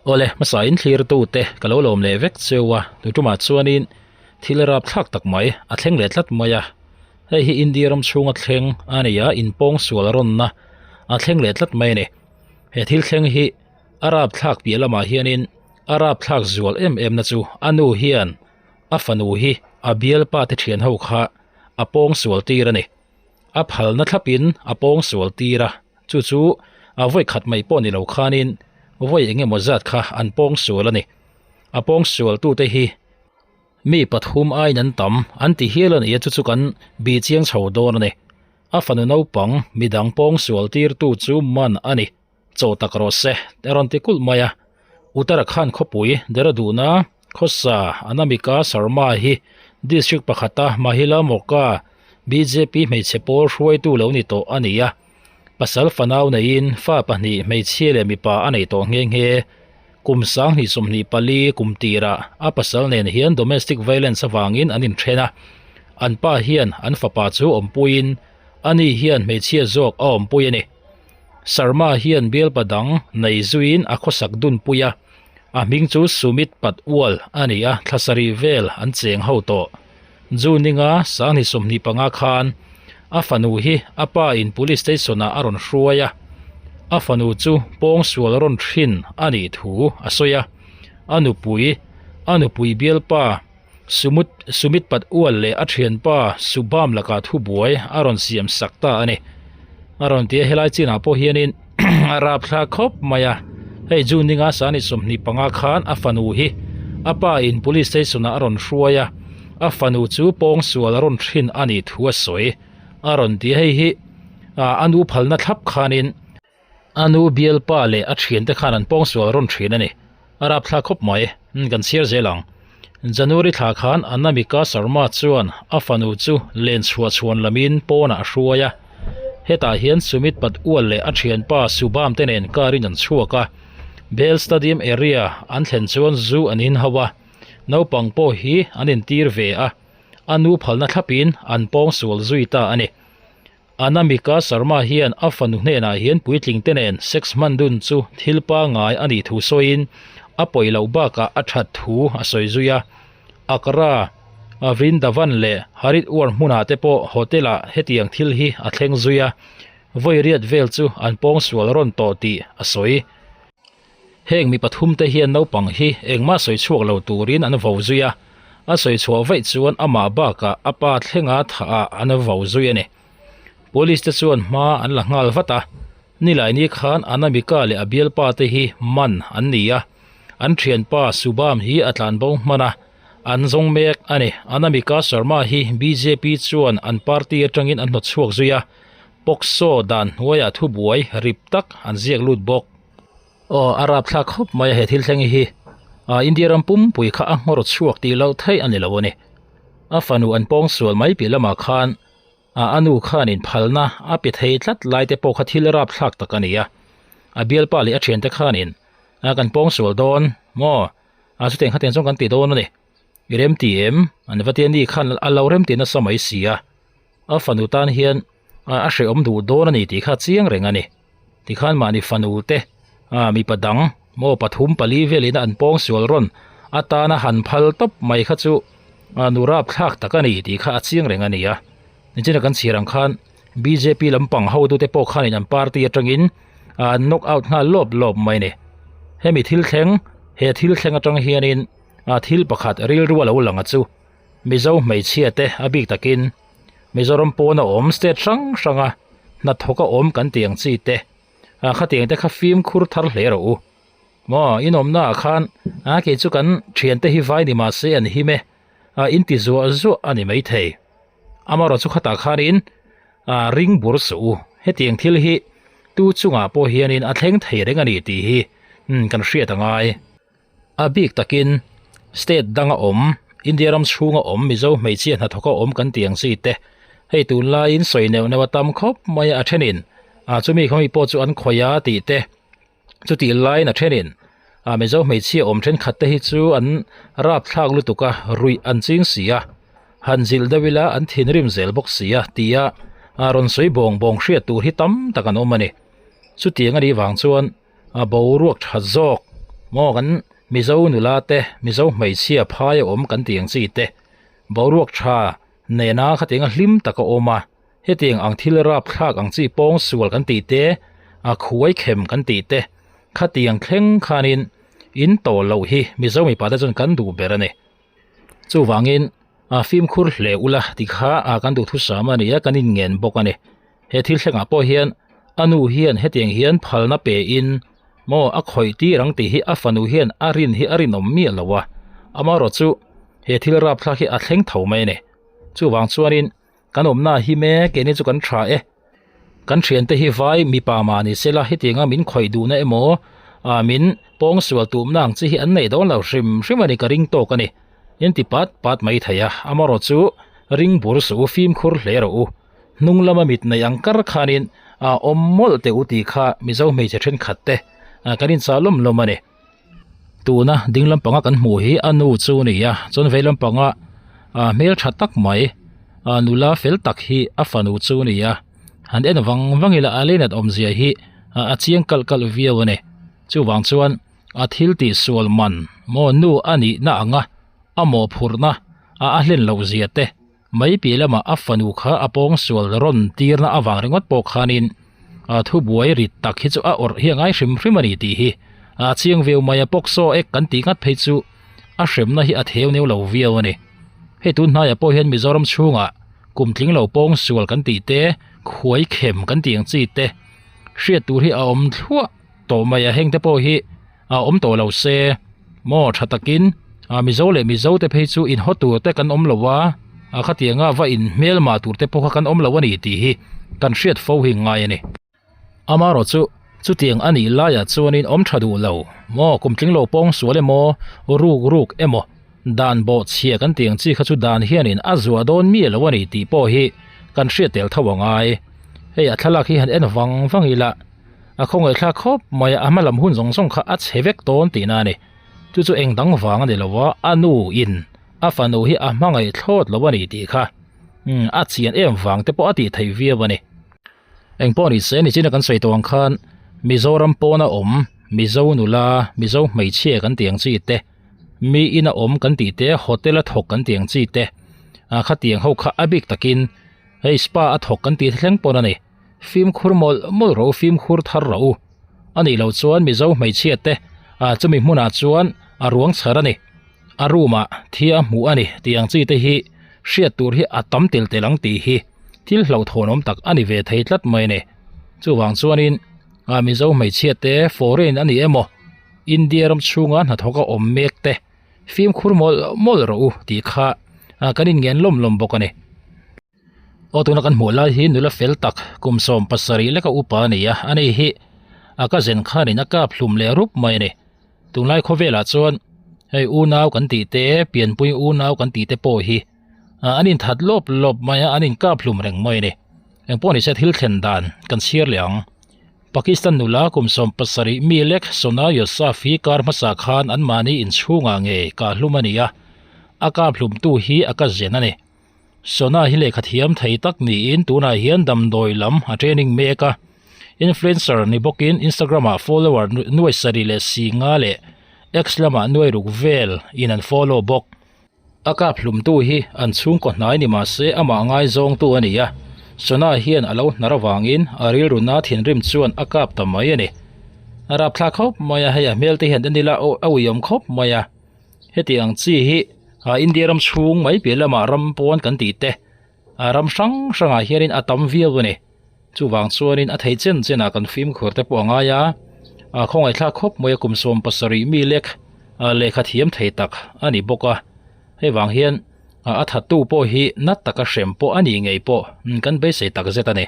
Awle, hmasa in thlir tu te ka lo lawm leh vek cheu a, tu tumah chuanin thil rap thlak tak mai a thleng leh tlat mai a, hei hi India ram chhunga thleng a ni a, inpawng sual rawnna a thleng leh tlat mai a ni. He thil thleng hi a rap thlak piah lamah hianin a rap thlak zual em em na chu a nu hian a fanu hi a bialpa te thian ho kha a pawng sual tir a ni. A phalna thlapin a pawng sual tir a. Chu chu a vawi khat mai pawh ni lo khanin vawi eng emaw zat kha an pawng sual a ni. A pawng sual tute hi mi pathum aiin an tam an ti hial a ni a, chu chu kan bih chiang chho dawn a ni. A fanu naupang midang pawng sual tirtu chu man a ni. Chaw tak rawh se a rawn ti kulh mai a. Uttarakhand khawpui Dehradun-a khawsa Anamika Sharma hi district pakhata Mahila Morcha bjp hmeichhe pawl hruaitu lo ni tawh a ni a. Pasal fanau neiin fa pahnih hmeichhia leh mipa a nei tawh nghe nghe. Kum 2024 kum tirah a pasal nen hian domestic violence avangin an inthen a. An pa hian an fapa chu awmpuiin ani hian hmeichhia zawk a awmpui a ni. Sharma hian bialpa dang nei zuiin a khawsak dunpui a. A hming chu Sumit Patwal a ni a, thla sarih vel an cheng ho tawh. June ninga 2025 khan a fanu hi a pa in police station ah a rawn hruai a, a fanu chu pawngsual rawn thin a nih thu a sawi a, a nupui, a nupui bialpa Sumut Sumit Patwal leh a thianpa Subham lakah thubuai a rawn siam sak ta a ni. A rawn ti a, helai chinah pawh hianin a rapthlak khawp mai a, hei June ninga 25 khan a fanu hi a pa in police station ah a rawn hruai a, a fanu chu pawngsual a rawn thin a nih thu a sawi a rawn ti a, hei hi a nu phalna thlap khanin a nu bialpa leh a thiante khan an pawngsual rawn thin a ni. A rapthlak khawp mai, kan chhiar zel ang. January thla khan Anamika Sharma chuan a fanu chu len chhuah chhuan lamin pawnah a hruai a. Hetah hian Sumit Patwal leh a thianpa Shubham te nen car in an chhuak a. Bhel Stadium area an thlen chuan zu an in ho a. Naupang pawh hi an intir ve a. A nu phalna thlapin an pawng sual zui ta a ni. Anamika Sharma hian a fanu hnenah hian puitling te nen sex hman dun chu thil pangngai a nih thu sawiin a pawi loh bakah a that thu a sawi zui a. Agra, Vrindavan leh Haridwar hmunah te pawh hotel ah hetiang thil hi a thleng zui a, vawi riat vel chu an pawngsual rawn tawh tih a sawi. Heng mi pathum te hian naupang hi engmah sawi chhuak lo turin an vo zui a, a sawi chhuah vaih chuan amah bakah a pa thlenga thah ah an vo zui a ni. Police te chuan hma an la nghal vat a, Nilaini khan Anamika leh a bialpa te hi man an ni a, an thianpa Subham hi a tlanbo hman a, an zawng mek a ni. Anamika Sharma hi bjp chuan an party atangin an hnawtchhuak zui a, POCSO dan hnuaiah thubuai rip tak an ziak lut bawk. Aw a rapthlak khawp mai a he thil thleng hi ah India ram pumpui kha a nghawr chhuak tih loh theih a ni lo a ni. A fanu an pawng sual mai piah lamah khan ah a nu khanin phalna a pe thei tlat lai te pawh kha thil rapthlak tak a ni a. A bialpa leh a thiante khanin ah kan pawng sual dawn maw ah chutiang khatiang chuan kan ti dawn a ni. I remti em? An va tia ni khan a lo remti nasa mai si a. A fanu tan hian a hrehawm duh dawn a ni tih kha chiang reng a ni. Tikhan mahni fanu te ah mipa dang maw pathum pali velin an pawng sual rawn atana han phal tawp mai kha chu nu rap thlak tak a ni tih kha a chiang reng a ni a. Nichina kan chhiar ang khan bjp lampang hotute pawh khanin an party atangin an knock out nghal lawp lawp mai a ni. Hemi thil thleng he thil thleng atang hianin thil pakhat rilru a lo lang a chu Mizo hmeichhia te a bik takin Mizoram pawna awm state hrang hranga hnathawka awm kan tih ang chi te ah khatiang te kha fimkhur thar hle rawh u. Maw inawmna ah khan a kei chu kan thiante hi vai ni mahse an him e ah in ti zuah zuah a ni maithei. Amaherawhchu khatah khanin ah ring bur suh u. Hetiang thil hi tu chungah pawh hianin a thleng thei reng a ni tih hi kan hriat a ngai. A bik takin state danga awm, India ram chhunga awm Mizo hmeichhia hnathawka awm kan tih ang chi te, hei tunlaiin sawi neuh neuh a tam khawp mai a, a thenin ah chumi khawmi pawh chu an khawih a tih te, chutih laiin a thenin ah Mizo hmeichhia awm thenkhat te hi chu an rapthlak lutuk a, ruih an ching si a, han zilh deuh ila an thinrim zel bawk si a tia ah rawn sawi bawng bawng hriat tur hi tam tak an awm a ni. Chutiang a nih vang chuan. A boruak tha zawk. Maw kan Mizo nula te, Mizo hmeichhia phai a awm kan tih ang chi te, boruak tha nena khatianga hlim tak a awm a, hetiang ang thil rapthlak ang chi pawng sual kan tih te, a khuai khem kan tih te, khatiang thleng khanin in tawh loh hi Mizo mipa te chuan kan duh ber a ni. Chuvangin a fimkhur hle ula ti kha a kan duhthusam a ni a, kan inngen bawk a ni. He thil thlengah pawh hian a nu hian hetiang hian phalna pe in maw a khawih tir ang tih hi a fanu hian a rin hi a rinawm miah lo a, amaherawh chu he thil rapthlak hi a thleng tho mai a ni. Chuvang chuanin Kan awmna hi mek keini chu kan tha e. Kan thiante hi vai mipa mah ni sela hetianga min khawih duhna emaw ah min pawng sual tumna ang chi hi an nei dawn lo hrim hrim a ni ka ring tawk a ni. In ti pat pat mai thei a, amaherawh chu ring bur suh u fimkhur hle rawh u. Hnung lama mit nei ang kar khanin ah awm mawlh teh u tih kha Mizo hmeichhe thenkhat te kan inchah lawm lawm a ni. Tuna ding lampanga kan hmuh hi a nu chu a ni a chuan vei lampanga ah hmel tha tak mai ah nula fel tak hi a fanu chu a ni a han en vang vang ila a leinat awmzia hi ah a chiang kalh kalh viau a ni chuvang chuan a thil tih sual man maw nu a nih na ang a a mawhphurhna ah a hlen loh zia te mai piah lamah a fanu kha a pawng sual rawn tirna avang ringawt pawh khanin a thubuai rit tak hi chu a awrh hi a ngai hrim hrim a ni tih hi a chiang viau mai a pawksaw ek kan tih ngat phei chu a hremna hi a theu neu lo viau a ni hei tun hnaiah pawh hian Mizoram chhungah kum tling lo pawng sual kan tih te khuai khem kan tih ang chi te hriat tur hi a awm thluah tawh mai a heng te pawh hi a awm tawh lo se maw tha takin ah mizo leh mizo te phei chu inhaw tur te kan awm lo a a khatianga va in hmelma tur te pawh kha kan awm lo a ni tih hi kan hriat fo hi ngai a ni amaherawh chu chutiang a nih laiah chuanin awm tha duh lo maw kum tling lo pawng sual emaw ruk ruk emaw dan bawh chhia kan tih ang chi kha chu dan hianin a zuah dawn miah lo a ni tih pawh hi kan hriat tel tho a ngai hei a thlalak hi han en vang vang ila. A khawngaihthlak khawp mai a, a hma lam hun zawng zawng kha a chhe vek dawn tihna a ni. Chu chu eng dang vang a ni lo a, a nu in a fanu hi a hmangaih thlawt lo a ni tih kha umm a chian em vang te pawh a tih theih viau a ni. Eng pawh ni se nichina kan sawi tawh ang khan Mizoram pawna awm Mizo nula, Mizo hmeichhia kan tih ang chi te, mi ina awm kan tih te, hotel a thawk kan tih ang chi te, ah khatiang ho kha a bik takin hei spa a thawk kan tih thleng pawn a ni. Fimkhur mawlh mawlh rawh u, fimkhur thar rawh u. A nih loh chuan Mizo hmeichhia te ah chumi hmunah chuan a ruang chhar a ni. A room ah thi a hmuh a ni tih ang chi te hi hriat tur hi a tam tel tel ang tih hi thil hlauhthawn awm tak a ni ve thei tlat mai a ni. Chuvang chuanin ah Mizo hmeichhia te foreign a ni emaw India ram chhunga hnathawk a awm mek te fimkhur mawlh mawlh rawh u tih kha ah kan inngen lawm lawm bawk a ni. Aw tuna kan hmuh lai hi nula fel tak kum 70 leka upa a ni a, ani hi a ka zen khanin a kap hlum leh rup mai a ni. Tunlai khawvelah chuan hei unau kan tih te, pianpui unau kan tih te pawh hi an inthat lawp lawp mai a, an inkap hlum reng mai a ni. Engpawh nise thil thlen dan kan chhiar leh ang. Pakistan nula kum 70 mi lek Sona Yousaf hi kar hmasa khan anmahni inchhungah ngei kah hlum a ni a, a kap hlumtu hi a ka zen a ni. Sona hi lehkha thiam thei tak niin tunah hian damdawi lam a training mek a. Influencer ni bawkin Instagram ah follower nuai sarih leh si nga leh X lamah nuai ruk vel in an follow bawk. A kap hlumtu hi an chhungkaw hnai ni mahse amah ngaizawngtu a ni a, Sona hian a lo hnar avangin a rilru na thinrim chuan a kap ta mai a ni. A rapthlak khawp mai a, hei a hmel te hian en ila a uiawm khawp mai a. Heti ang chi hi ah India ram chhung mai piah lamah ram pawn kan tih te ah ram hrang hrangah hianin a tam viau a ni. Chuvang chuanin a thei chen chenah kan fimkhur te pawh a ngai a, ah khawngaihthlak khawp mai a kum 70 mi lek ah lehkha thiam thei tak a ni bawk a. Hei vang hian ah a thattu pawh hi nat taka hrem pawh a nih ngei pawh kan beisei tak zet a ni.